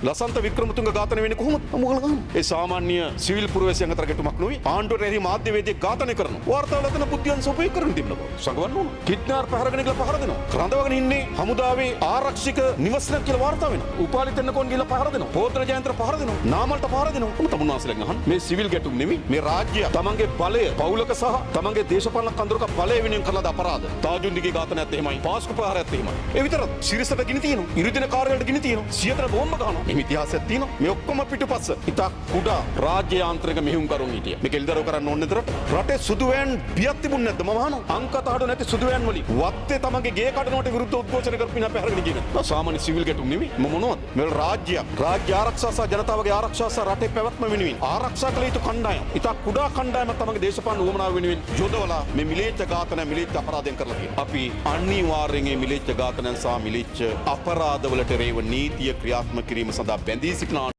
ලසන්ත වික්‍රමතුංග ඝාතනය වෙන්නේ කොහොමද? මොකද ගහනවා. ඒ සාමාන්‍ය සිවිල් පුරවැසියන් අතර ගැටුමක් නෙවෙයි. ආණ්ඩුවට එරෙහි මාධ්‍යවේදියෙක් ඝාතනය කරනවා. වාර්තාවල අතන බුද්ධියන් සොපේ කරන තිබුණ බව. සඟවන්න ඕන. කිඩ්නාර් පහරගෙන ගිහලා පහර දෙනවා. රඳවගෙන ඉන්නේ හමුදාවේ ආරක්ෂක නිවසක් කියලා වාර්තා වෙනවා. උපාලි තෙන්නකෝන් ගිහලා පහර දෙනවා. පෝතන ජයන්තර පහර දෙනවා. නාමල්ට පහර දෙනවා. කොහොම තමුන්නාන්සේලාගෙන් අහන්න. මේ සිවිල් ගැටුම් නෙවෙයි. මේ රාජ්‍ය තමන්ගේ බලය පවුලක සහ තමන්ගේ දේශපාලන කඳවුරක බලය වෙනුවෙන් කරන ලද අපරාධ. තාජුන්දිගේ ඝාතනයත් එහෙමයි. පාස්කු ප්‍රහාරයත් එහෙමයි. ඒ විතරක් සිරිසට ගිනි තියෙනවා. ඉරිදින කාර්යාලයට ගිනි තියෙනවා. සියතන බෝම්බ ගහනවා. එහෙම ඉතිහාසයක් තියෙනවා. මේ ඔක්කොම පිටුපස්ස ඉතා කුඩා රාජ්‍ය යාන්ත්‍රික මෙහෙයුම්කරුන් හිටියා. මේක එළිදරව් කරන්න ඕනේ නේද රට? රටේ සුදු වෑන් බියක් තිබුණ නැද්ද? මම අහනවා. අංක තහඩු නැති සුදු වෑන් වලින් වත්තේ තමන්ගේ ගේ කඩනවට විරුද්ධ උද්ඝෝෂණ කරපු මිනිහා පැහැරගෙන ගියේ නෑ. සාමාන්‍ය සිවිල් ගැටුම් නෙවෙයි. මොනවද? මේ රාජ්‍යයක්, රාජ්‍ය ආරක්ෂා සහ ජනතාවගේ ආරක්ෂා සහ රටේ පැවැත්ම වෙනුවෙන් ආරක්ෂා කළ යුතු කණ්ඩායම්. ඉතා කුඩා කණ්ඩායමක් තමන්ගේ දේශපාලන උවමනාව වෙනුවෙන් යොදවලා මේ මිලේච්ඡ ඝාතන, මිලේච්ඡ අපරාධයන් කරලා තියෙනවා. අපි අනිවාර්යෙන් මේ මිලේච්ඡ ඝාතනයන් සහ මිලේච්ඡ අපරාධවලට එරෙහිව නීතිය ක්‍රියාත්මක කිරීම සඳහා බැඳී සිටින